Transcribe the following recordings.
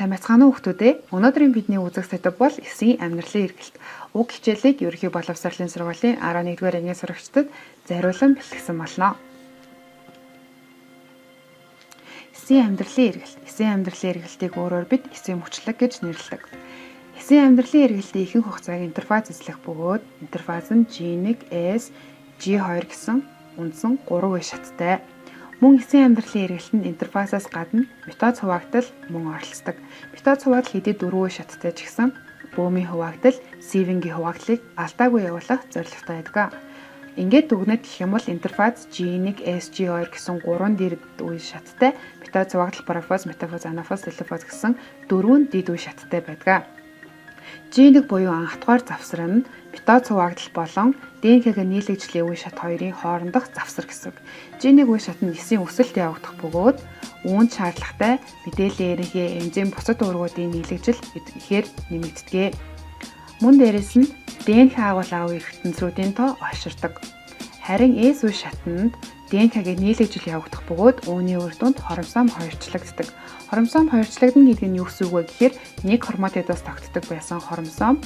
Сайн байцгаана уу хүмүүдээ. Өнөөдрийн бидний үзэх сэдэв бол эсийн амьдралын эргэлт. Уг хичээлийг Ерөнхий боловсролын сургуулийн 11-р ангийн сурагчдад зориулан бэлтгэсэн болно. Эсийн амьдралын эргэлт. Эсийн амьдралын эргэлтийг өөрөөр бид эсийн мөчлөг гэж нэрлэдэг. Эсийн амьдралын эргэлтийн ихэнх хугацааг интерфаз эзлэх бөгөөд интерфаз нь G1, S, G2 гэсэн үндсэн 3 үе шаттай. Мөн эсийн амьдралын эргэлтэнд интерфазаас гадна митоз хуваагдал мөн оролцдог. Митоз хуваагдал хэдий 4 үе шаттай ч гэсэн бөөмийн хуваагдал, сивингийн хуваагдлыг алдаагүй явуулах зорилготой байдаг. Ингээд дүгнээд хэлэх юм бол интерфаз G1, S, G2 гэсэн 3 дэрд үе шаттай, митоз хуваагдал, профаз, метафаз, анафаз, телофаз гэсэн 4 дид үе шаттай байдаг. G1 буюу анхдугаар завсар нь митоз хуваагдал болон ДНК-г нийлэгжлийн үе шат хоёрын хоорондох завсар гэсэн үг. G1 үе шат нь эсийн өсөлт явагдах бөгөөд үүнд шаардлагатай мэдээллийн ерөнхий энзим бусад уургуудын нийлэгжил ихээр нэмэгддэг. Мөн дээрэс нь ДНК агуул аав эрхтэнцрүүдийн тоо олширдаг. Харин S үе шатанд ДНК-г нийлэгжил явагдах бөгөөд үүний үр дүнд хоромсом хоёрчлагддаг. Хоромсом хоёрчлагдана гэдэг нь юу гэсэн үг вэ гэхээр нэг хроматидаас тогтдог байсан хоромсом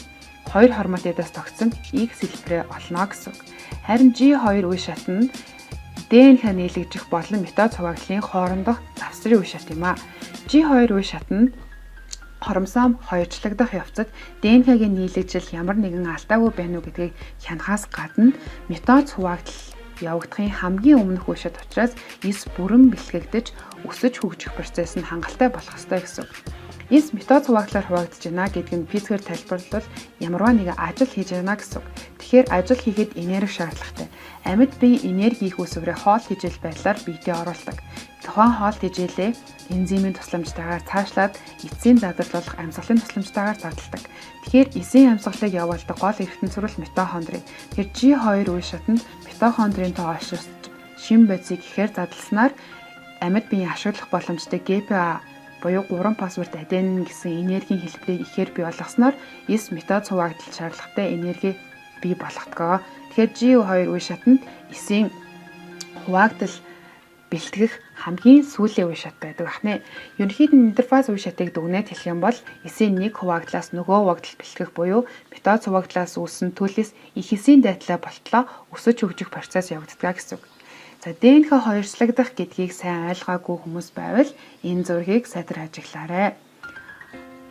хоёр хроматидаас тогтсон X хэлбэрээ олно гэсэн үг. Харин G2 үе шат нь ДНК нийлэгжих болон митоз хуваагдлын хоорондох завсрын үе шат юм а. G2 үе шат нь хоромсом хоёрчлагдах явцад ДНК-гийн нийлэгжил ямар нэгэн алдаагүй байна уу гэдгийг хянахаас гадна митоз хуваагдал явагдахын хамгийн өмнөх үе шат учраас эс бүрэн бэлтгэгдэж өсөж хөгжих процесс нь хангалттай болох ёстой гэсэн үг. Эс митоз хуваагдлаар хуваагдаж байна гэдг нь физикээр тайлбарлавал ямарваа нэгэн ажил хийж байна гэсэн үг. Тэгэхээр ажил хийхэд энерги шаардлагатай. Амьд бие энерги их үүсвэрээ хоол хижээл байдлаар биедээ оруулдаг. Тухайн хоол хижээлээ энзимийн тусламжтайгаар цаашлаад эцсийн задрал болох амьсгалын тусламжтайгаар задалдаг. Тэгэхээр эсийн амьсгалыг явуулдаг гол эргэтэн цөрөл митохондри. Тэгэхээр G2 үе шатанд митохондрийн тоо олширч шим бодисыг ихээр задласнаар амьд биеийн ашиглах боломжтой ГПА буюу 3 фосфорт аденин гэсэн энергийн хэлбэрийг ихээр бий болгосноор эс митоз хуваагдал шаардлагатай энерги бий болгодог. Тэгэхээр G2 үе шатанд эсийн хуваагдал бэлтгэх хамгийн сүүлийн үе шат байдаг ахнэ. Ерөнхийд нь интерфаз үе шатыг дүгнээд хэлэх юм бол эсийн нэг хуваагдлаас нөгөө хуваагдал бэлтгэх буюу митоз хуваагдлаас үүссэн төлс их эсийн дайтлаа болтлоо өсөж хөгжих процесс явагддаг гэсэн үг. За ДНК хоёрчлагдах гэдгийг сайн ойлгоогүй хүмүүс байвал энэ зургийг сайтар ажиглаарай.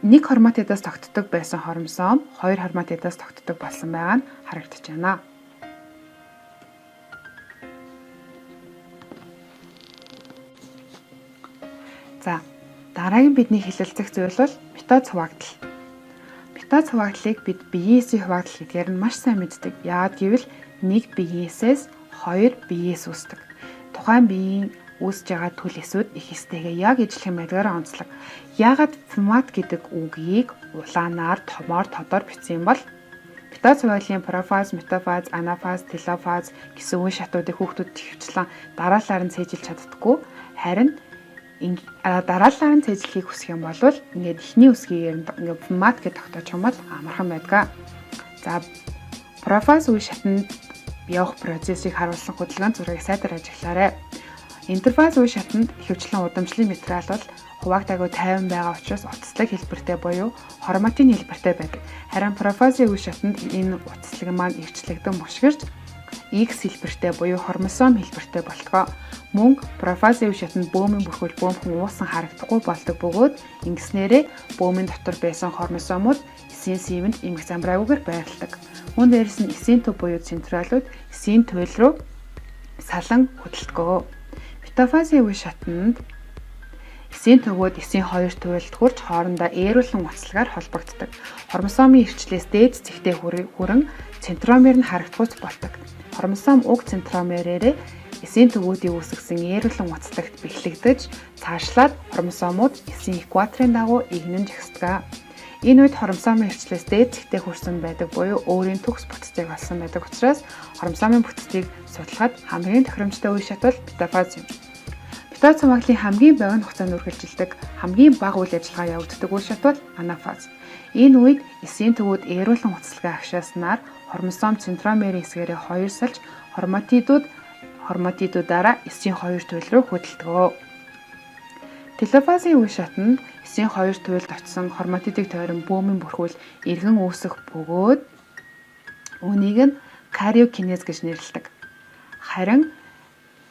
Нэг хроматидаас тогтдог байсан хоромсом хоёр хроматидаас тогтдог болсон байгаа нь харагдаж байна. За дараагийн бидний хэлэлцэх зүйл бол митоз хуваагдал. Митоз хуваагдлыг бид биеийн эсийн хуваагдал гэдгээр нь маш сайн мэддэг. Яагаад гэвэл нэг биеийн эсээс хоёр биеэс үүсдэг. Тухайн биеийн үүсэж байгаа төл эсүүд их эстэйгээ яг ижилхэн байдгаараа онцлог. Яагаад фемат гэдэг үгийг улаанаар томоор тодор бичсэн юм бол митоз хувааглын профаз, метафаз, анафаз, телофаз гэсэн үе шатуудыг хүүхдүүд ихэвчлэн дараалалаар нь цээжилж чаддаггүй. Харин дараалалаар нь цээжлэхийг хүсэх юм бол ингээд эхний үсгийг ингээд фемат гэж тогтоож юм бол амархан байдаг. За профаз үе шатанд явах процессыг харуулсан хөдөлгөөн зургийг сайтар ажиглаарай. Интерфаз үе шатанд ихэвчлэн удамшлын материал бол хуваагдаагүй тайван байгаа учраас утаслаг хэлбэртэй буюу хроматин хэлбэртэй байдаг. Харин профазын үе шатанд энэ утаслаг маань эрчлэгдэн мушгирч X хэлбэртэй буюу хромосом хэлбэртэй болтгоо. Мөн профазын үе шатанд бөөмийн бүрхүүл бөөнхөн уусан харагдахгүй болдог бөгөөд ингэснээрээ бөөмийн дотор байсан хромосомууд эсийн сивэнд эмх замбраагүйгээр байрладаг. Мөн дээрэс нь эсийн төв буюу централууд эсийн туйл руу салан хөдөлдөг. Метафазын үе шатанд эсийн төвөөд эсийн хоёр туйлд хүрч хоорондоо ээрүүлэн уцлагаар холбогддог. Хромосомын эрчлээс дээд цэгтээ хүрэн центромер нь харагдахуйц болдог. Хромосом уг центромерээрээ эсийн төвүүдийн үүсгэсэн ээрүүлэн уцлагт бэхлэгдэж цаашлаад хромосомууд эсийн экваторын дагуу игнэн жагсдаг. Энэ үед хромосомын эрчлээс дээд цэгтээ хүрсэн байдаг буюу өөрийн төгс бүтцийг олсон байдаг учраас хромосомын бүтцийг судлахад хамгийн тохиромжтой үе шат бол метафаз юм. Митоз хувааглын хамгийн богино хугацаанд үргэлжилдэг хамгийн бага үйл ажиллагаа явагддаг үе шат бол анафаз. Энэ үед эсийн төвүүд ээрүүлэн хуцалгаа агшааснаар хромосом центромерийн хэсгээрээ хоёр салж хроматидуудаараа эсийн хоёр туйл руу хөдөлдөг. Телофазын үе шатанд эсийн хоёр туйлд очсон хроматидыг тойрон бөөмийн бүрхүүл эргэн үүсэх бөгөөд үүнийг нь кариокинез гэж нэрлэдэг. Харин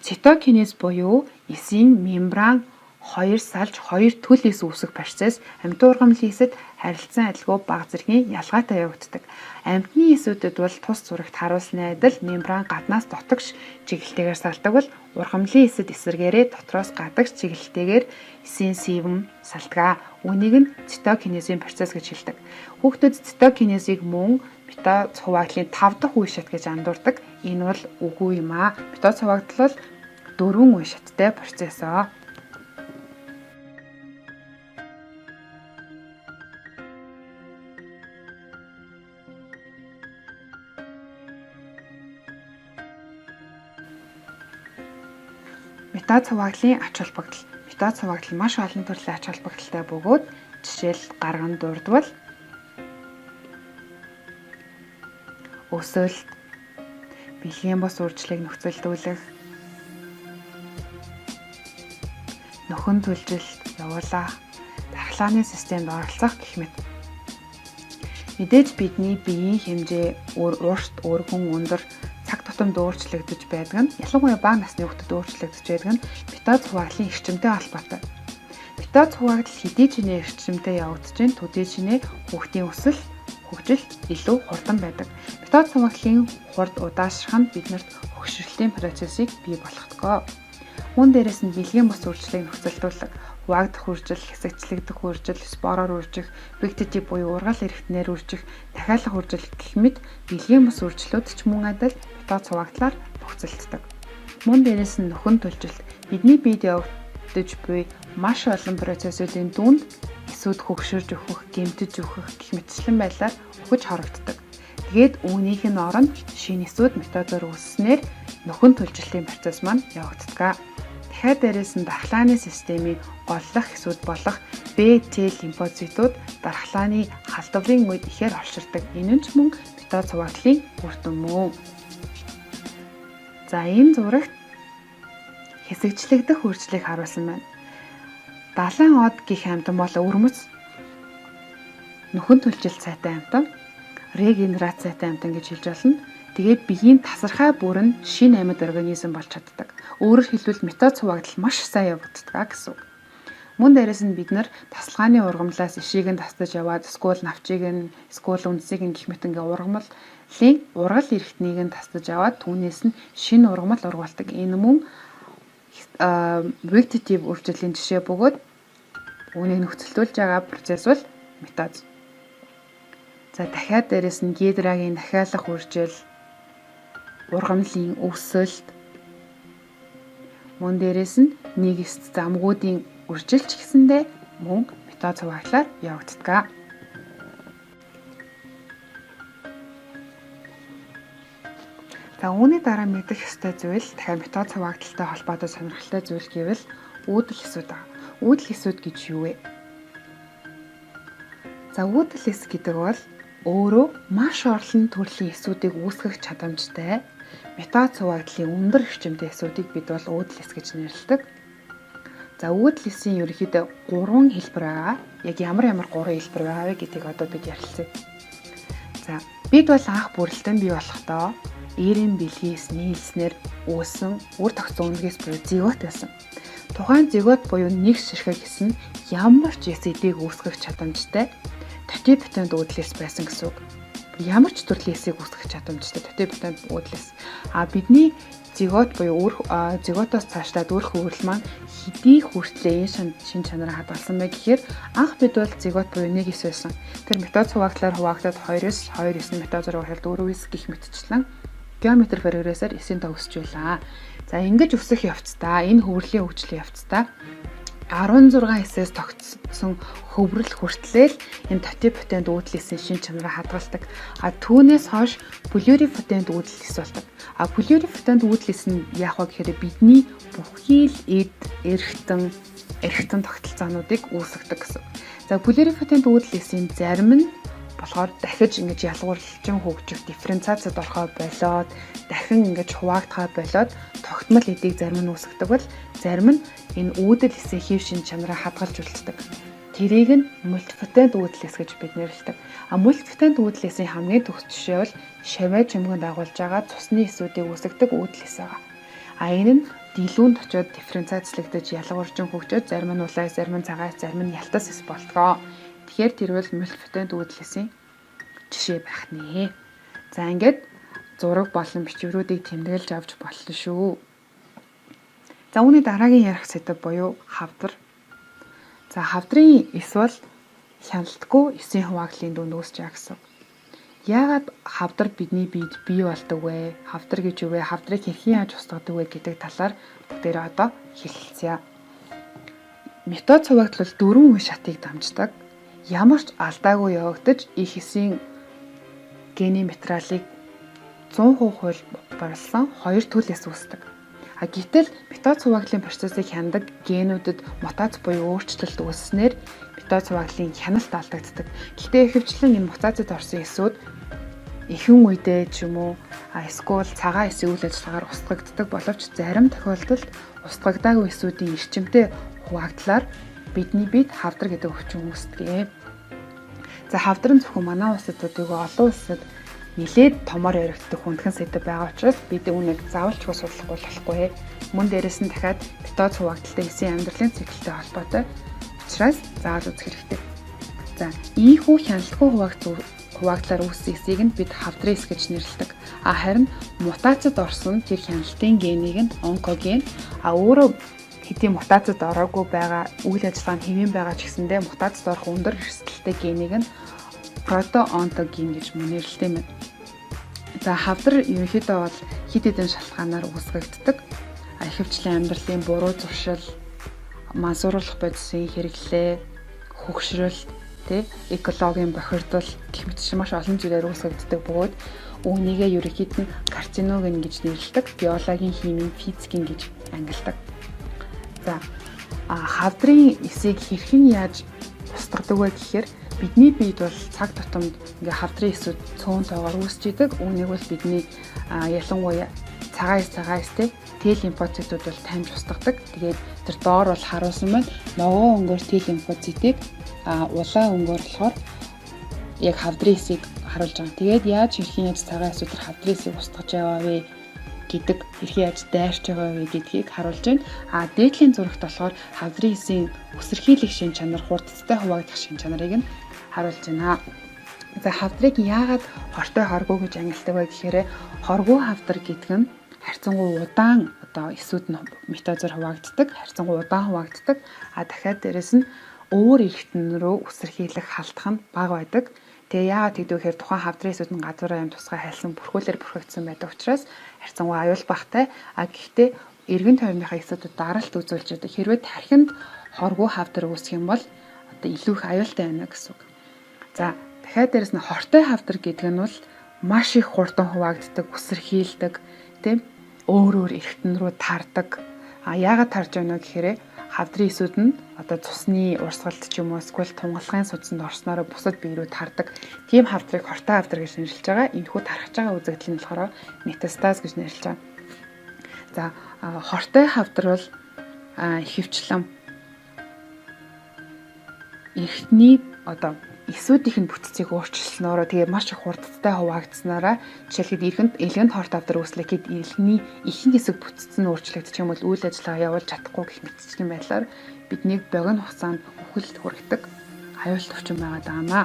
цитокинез буюу эсийн мембран хоёр салж хоёр төл эс үүсэх процесс амьтан ургамлын эсэд харилцан адилгүй бага зэргийн ялгаатай явагддаг. Амьтны эсүүдэд бол тус зурагт харуулсны адил мембран гаднаас дотогш чиглэлтэйгээр салдаг бол ургамлын эсэд эсэргээрээ дотроос гадагш чиглэлтэйгээр эсийн сэвэн салдаг. Үүнийг нь цитокинезийн процесс гэж хэлдэг. Хүүхдүүд цитокинезийг мөн митоз хуваагдлын 5 дахь үе шат гэж андуурдаг. Энэ бол үгүй юм аа. Митоз хуваагдал бол 4 үе шаттай процесс аа. Митоз хуваагдлын ач холбогдол. Митоз хувааглал маш олон төрлийн ач холбогдолтой бөгөөд жишээл гарган дурдвал өсөлт, бэлгийн бус үржлийг нөхцөлдүүлэх, нөхөн төлжилт явуулах, дархлааны системд оролцох гэх мэт. Мэдээж бидний биеийн хэмжээ урт, өргөн, өндөр цаг тутамд өөрчлөгдөж байдаг нь ялангуяа бага насны хүүхдэд өөрчлөгдөж байдаг нь митоз хувааглалын эрчимтэй холбоотой. Митоз хуваагдал хэдий ч нэ эрчимтэй явагдаж чинь төдий ч нэ хүүхдийн өсөлт, хөгжил илүү хурдан байдаг. Митоз хувааглалын хурд удаашрах нь биднэрт хөгшөрлийн процессыг бий болгодог. Мөн дээрээс нь бэлгийн бус үржлийг нөхцөлдүүлдэг. Хуваагдах үржил, хэсэгчлэгдэх үржил, спороор үржих, вегетатив буюу ургал эрхтнээр үржих, дахиалах үржил гэх мэт бэлгийн бус үржлүүд ч мөн адил митоз хуваагдлаар нөхцөлддөг. Мөн дээрээс нь нөхөн төлжилт бидний биед явагдаж буй маш олон процессуудын дүнд эсүүд хөгшөрж өөхөх, гэмтэж өөхөх гэх мэтчлэн байдлаар өгөж хорогддог. Тэгээд үүнийх нь оронд шинэ эсүүд митозоор үүсснээр нөхөн төлжилтийн процесс маань явагддаг. Дахиад дээрээс нь дархлааны системийн голлох эсүүд болох Б, Т лимфоцитууд дархлааны халдварын үед ихээр олширдаг. Энэ нь ч мөн митоз хуваагдлын үр дүн мөн. За энэ зурагт хэсэгчлэгдэх үржлийг харуулсан байна. Далайн од гэх амьтан бол өвөрмөц нөхөн төлжилт сайтай амьтан, регенерац сайтай амьтан гэж хэлж болно. Тэгээд биеийн тасархай бүр нь шинэ амьд организм болж чаддаг. Өөрөөр хэлбэл митоз хуваагдал маш сайн явагддаг гэсэн үг. Мөн дээрээс нь бид нар тасалгааны ургамлаас ишийг нь тасдаж яваад скул навчийг нь, скул үндсийг нь гэх мэт ингээ ургамлын ургал эрхтнийг нь тасдаж аваад түүнээс нь шинэ ургамал ургуулдаг. Энэ мөн вегетатив үржиллийн жишээ бөгөөд үүнийг нөхцөлдүүлж байгаа процесс бол митоз. За дахиад дээрээс нь гидрагийн дахиалах үржил, ургамлын өсөлт, мөн дээрээс нь нэг эст замгуудын үржилч гэсэндээ мөн митоз хуваагдлаар явагддаг. За үүний дараа мэдэх ёстой зүйл дахиад митоз хуваагдaltaй холбоотой сонирхолтой зүйл гэвэл үүдэл эсүүд байгаа. Үүдэл эсүүд гэж юу вэ? За үүдэл эс гэдэг бол өөрөө маш олон төрлийн эсүүдийг үүсгэх чадамжтай митоз хуваагдлын өндөр эрчимтэй эсүүдийг бид бол үүдэл эс гэж нэрлэдэг. За үүдэл эсийн ерөнхийдөө 3 хэлбэр байгаа. Яг ямар ямар 3 хэлбэр байгаа вэ гэдгийг одоо бид ярилцъя. За бид бол анх бүрэлдэн бий болохдоо 90 бэлгээс нийлснээр үүсэн үр тогтсон үнгээс буюу зигот байсан. Тухайн зигот буюу нэг ширхэг эс нь ямар ч эс эдийг үүсгэх чадамжтай тотипотент уудлээс байсан гэсэн үг. Ямар ч төрлийн эсийг үүсгэх чадамжтай тотипотент уудлээс. А бидний зигот буюу үр зиготоос цаашлаад үр хөврөл маань хэдий хүртлээ энэ шин чанараа хадгалсан бэ гэхээр анх бид бол зигот буюу нэг эс байсан. Тэр митоз хуваагдлаар хуваагдаад 2 эс, 2 эс нь митозоор хуваагдаад 4 эс гих мэтчлэн геометр прогрессоор эсийн тоо өсөж байлаа. За ингэж өсөх явцдаа энэ хөврөлийн хөгжлийн явцдаа 16 эсээс тогтсон хөврөл хүртлээл энэ тотипотент үүдэл эсийн шин чанараа хадгалдаг. А түүнээс хойш плюрипотент үүдэл эс болдог. А плюрипотент үүдэл эс нь яах вэ гэхээр бидний бүхий л эд, эргэтэн тогтолцоонуудыг үүсгэдэг гэсэн. За плюрипотент үүдэл эсийн зарим нь болохоор дахиж ингэж ялгуурлажин хөгжих дифференциацид орохоо болоод дахин ингэж хуваагдахаа болоод тогтмол эдийг зарим нь үүсгэдэг бол зарим нь энэ үүдэл эсийн хэв шинж чанараа хадгалж үлддэг. Тэрийг нь мультипотент үүдэл эс гэж бид нэрлэдэг. А мультипотент үүдэл эсийн хамгийн төгс жишээ бол шавиа чимгэнд дагуулж байгаа цусны эсүүдийг үүсгэдэг үүдэл эс байгаа. А энэ нь дэлүүнд очиод дифференциацлагдаж ялгуурчин хөгжөөд зарим нь улаа, зарим нь цагаан, зарим нь ялтас эс болтгоо. Тэгэхээр тэр бол мультипотент үүдэл эсийн жишээ байх нэ. За ингээд зураг болон бичвэрүүдийг тэмдэглэж авч болно шүү. За үүний дараагийн ярих сэдэв буюу хавдар. За хавдрын эс бол хяналтгүй эсийн хуваагдлын дүнд үүсэж байгаа гэсэн. Яагаад хавдар бидний биед бий болдог вэ? Хавдар гэж юу вэ? Хавдрыг хэрхэн яаж устгадаг вэ гэдэг талаар бүгдээрээ одоо хэлэлцъя. Митоз хуваагдал бол дөрвөн үе шатыг дамждаг. Ямар ч алдаагүй явагдаж их эсийн генийн материалыг 100% хувилбарласан хоёр төрөл эс үүсдэг. А гэтэл митоз хуваагдлын процессыг хянадаг генүүдэд мутац буюу өөрчлөлт үүссэнээр митоз хуваагдлын хяналт алдагддаг. Гэхдээ ихэвчлэн энэ мутацид орсон эсүүд ихэнх үедээ ч юм уу эсвэл цагаан эсийн үйл ажиллагаагаар устгагддаг боловч зарим тохиолдолд устгагдаагүй эсүүдийн эрчимтэй хуваагдлаар бидний биед хавдар гэдэг өвчин үүсдэг. За хавдар нь зөвхөн манай улсад төдийгүй олон улсад нэлээд томор яригддаг хүндхэн сэдэв байгаа учраас бид үүнийг заавалчгүй судлахгүй болохгүй. Мөн дээрэс нь дахиад митоз хуваагдaltaй эсийн амьдралын циклтэй холбоотой учраас заавал үзэх хэрэгтэй. За ийхүү хяналтгүй хуваагдлаар үүссэн эсийг нь бид хавдрын эс гэж нэрлэдэг. А харин мутацид орсон тэр хяналтын генийг нь онкоген, а өөрөө хэдий мутацид ороогүй байгаа үйл ажиллагаа нь хэвийн байгаа ч гэсэндээ мутацид орох өндөр эрсдэлтэй генийг нь протоонтоген гэж мөн нэрлэдэг юм. За хавдар ерөнхийдөө бол хэд хэдэн шалтгаанаар үүсгэгддэг. Ихэвчлэн амьдралын буруу зуршил, мансууруулах бодисын хэрэглээ, хөгшрөл, экологийн бохирдол гэх мэт маш олон зүйлээр үүсгэгддэг бөгөөд үүнийгээ ерөнхийд нь карциноген гэж нэрлэдэг, биологийн, химийн, физикийн гэж ангилдаг. За хавдрын эсийг хэрхэн яаж устгадаг вэ гэхээр бидний биед бол цаг тутамд ингээ хавдрын эсүүд цөөн тоогоор үүсч идэг. Үүнийг бол бидний ялангуяа цагаан эс, цагаан эстэй Т лимфоцитууд бол тамж устгадаг. Тэгээд тэр доор бол харуулсан байна. Ногоон өнгөөр Т лимфоцитыг, улаан өнгөөр болохоор яг хавдрын эсийг харуулж байгаа. Тэгээд яаж хэрхэн яаж цагаан эсүүд тэр хавдрын эсийг устгаж яваа вэ гэдэг, хэрхэн яаж дайрч байгаа вэ гэдгийг харуулж байна. А дээдлийн зурагт болохоор хавдрын эсийн өсөрхийлэх шин чанар, хурдтай хуваагдах шин чанарыг нь харуулж байна. За хавдрыг яагаад хортой хоргоо гэж ангилдаг вэ гэхээр хоргоо хавдар гэдэг нь харьцангуй удаан одоо эсүүд нь митозоор хуваагддаг, харьцангуй удаан хуваагддаг. А дахиад дээрэс нь өөр эргэтэн рүү үсэрхийлэх халдах нь бага байдаг. Тэгээ яагаад гэдэг вэ гэхээр тухайн хавдрын эсүүд нь гадуураа юм тусгай хайлсан бүрхүүлэр бүрхэгдсэн байдаг учраас харьцангуй аюул багтай. А гэхдээ эргэн тойрныхаа эсүүдэд даралт үзүүлж байдаг. Хэрвээ тархинд хоргоо хавдар үүсэх юм бол одоо илүү их аюултай байна гэсэн үг. За дахиад дээрэс нь хортой хавдар гэдэг нь бол маш их хурдан хуваагддаг, үсэрхийлдэг, тийм өөр өөр эргэтэн рүү тардаг. А яагаад тарж байна вэ гэхээр хавдрын эсүүд нь одоо цусны урсгалд ч юм уу эсвэл тунгалгын судсанд орсноороо бусад бие рүү тардаг. Тийм хавдрыг хортой хавдар гэж нэрлэж байгаа. Энэхүү тархаж байгаа үзэгдэл нь болохоор метастаз гэж нэрлэж байгаа. За хортой хавдар бол ихэвчлэн эрхтний одоо эсүүдийнх нь бүтцийг өөрчилснөөрөө тэгээ маш их хурдтай хуваагдсанараа жишээлбэл элгэнд хорт авдар үүслэх гээд элгэний ихэнх хэсэг бүтц нь өөрчлөгдчих юм бол үйл ажиллагаа явуулж чадахгүй гэх мэтчлийн байдлаар биднийг богино хугацаанд үхэлд хүргэдэг аюулт өвчин байгаа даамаа.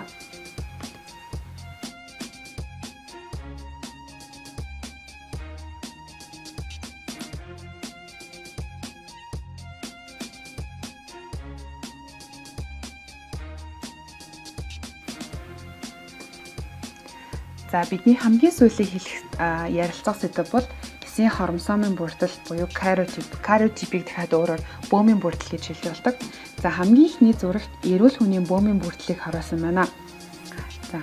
За бидний хамгийн сүүлийн хэлэх ярилцах сэдэв бол эсийн хромосомын бүрдэл буюу кариотип. Кариотипийг дахиад өөрөөр бөөмийн бүрдэл гэж хэлж болдог. За хамгийн эхний зурагт эрүүл хүний бөөмийн бүрдлийг харуулсан байна. За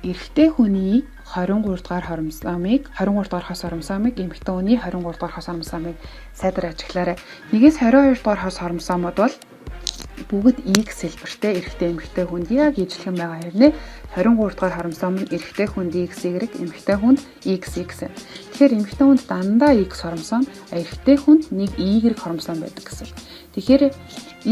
эрэгтэй хүний 23 дугаар хромосомыг, 23 дугаар хос хромосомыг, эмэгтэй хүний 23 дугаар хос хромосомыг сайдар ажиглаарай. 1-ээс 22 дугаар хос хромосомод бол Бүгд X хэлбэртэй, эрэгтэй эмэгтэй хүнд яг ижилхэн байгаа хэрнээ 23 дугаар хромосом нь эрэгтэй хүнд XY, эмэгтэй хүнд XX. Тэгэхээр эмэгтэй хүнд дандаа X хромосом, эрэгтэй хүнд нэг Y хромосом байдаг гэсэн. Тэгэхээр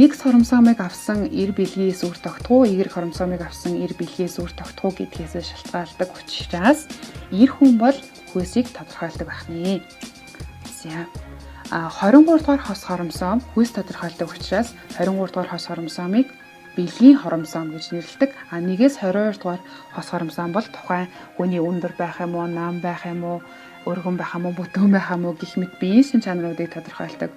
X хромосомыг авсан эр бэлгээс үр тогтох уу, Y хромосомыг авсан эр бэлгээс үр тогтох уу гэдгээс шалтгаалдаг учраас эр хүн бол хүйсийг тодорхойлдог байх нэ. За. 23 дугаар хос хромосом хүйс тодорхойлдог учраас 23 дугаар хос хромосомыг бэлгийн хромосом гэж нэрлэдэг. А 1-ээс 22 дугаар хос хромосом бол тухайн хүний өндөр байх юм уу, нам байх юм уу, өргөн байх юм уу, бүтэн байх юм уу гэх мэт биеийн шин чанаруудыг тодорхойлдог.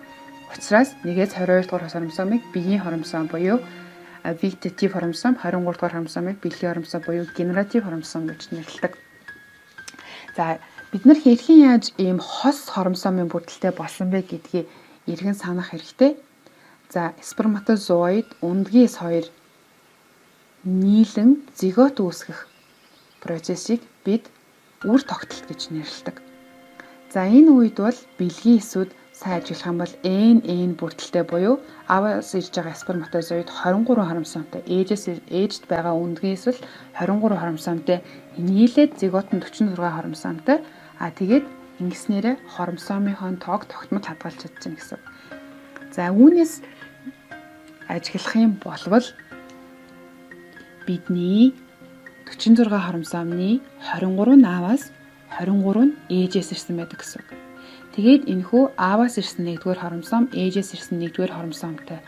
Учраас 1-ээс 22 дугаар хос хромосомыг биеийн хромосом буюу вегетатив хромосом, 23 дугаар хромосомыг бэлгийн хромосом буюу генератив хромосом гэж нэрлэдэг. За, бид нар хэрхэн яаж ийм хос хромосомын бүрдэлтэй болсон бэ гэдгийг эргэн санах хэрэгтэй. За, сперматозоид ундгийн эс хоёр нийлэн зигот үүсгэх процессыг бид үр тогтолт гэж нэрлэдэг. За, энэ үед бол бэлгийн эсүүд сайн ажиглах юм бол N N бүрдэлтэй буюу ааваас ирж байгаа сперматозоид 23 хромосомтой, ээжээс ээжд байгаа өндгийн эс бол 23 хромосомтой, нийлээд зигот нь 46 хромосомтой. А тэгээд ингэснээрээ хромосомынхон тоог тогтмол хадгалж чадчихна гэсэн. За, үүнээс ажиглах юм болвол бидний 46 хромосомны 23 нь ааваас, 23 нь ээжээс ирсэн байдаг гэсэн. Тэгээд энэхүү ааваас ирсэн 1-р хромосом, ээжээс ирсэн 1-р хромосомтой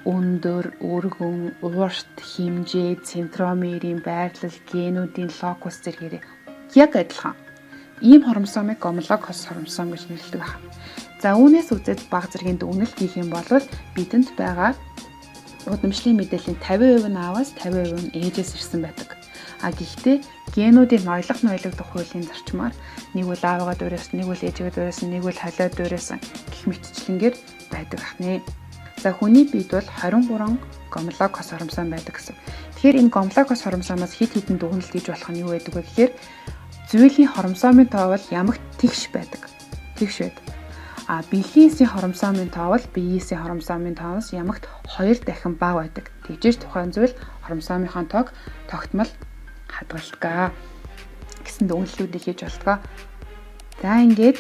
өндөр, өргөн, урт, хэмжээ, центромерийн байрлал, генүүдийн локус зэргээр яг адилхан. Ийм хромосомыг гомолог хос хромосом гэж нэрлэдэг байна. За, үүнээс үзээд баг зэргийн дүгнэлт хийх юм бол бидэнд байгаа удамшлын мэдээллийн 50% нь ааваас, 50% нь ээжээс ирсэн байдаг. А гэхдээ генүүдийн ноёлох ноёлогдох хуулийн зарчмаар нэг бол аавыгаа дуурайсан, нэг бол ээжигээ дуурайсан, нэг бол холио дуурайсан гэх мэтчлэнгээр байдаг ахнэ. За, хүний биед бол 23 гомолог хос хромосом байдаг гэсэн. Тэгэхээр энэ гомолог хос хромосомоос хэд хэдэн дүгнэлт хийж болох нь юу байдаг вэ гэхээр зүйлийн хромосомын тоо бол ямагт тэгш байдаг. Тэгш байдаг. А бэлгийн эсийн хромосомын тоо бол биеийн эсийн хромосомын тооноос ямагт 2 дахин бага байдаг. Тэгжээж тухайн зүйл хромосомынхон тоог тогтмол хадгалдаг гэсэн дүгнэлтүүдийг хийж болтгоо. За, ингээд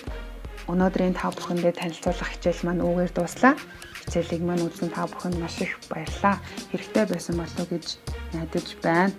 өнөөдрийн та бүхэндээ танилцуулах хичээл маань үүгээр дууслаа. Хичээлийг маань үзсэн та бүхэнд маш их баярлалаа. Хэрэгтэй байсан болов уу гэж найдаж байна.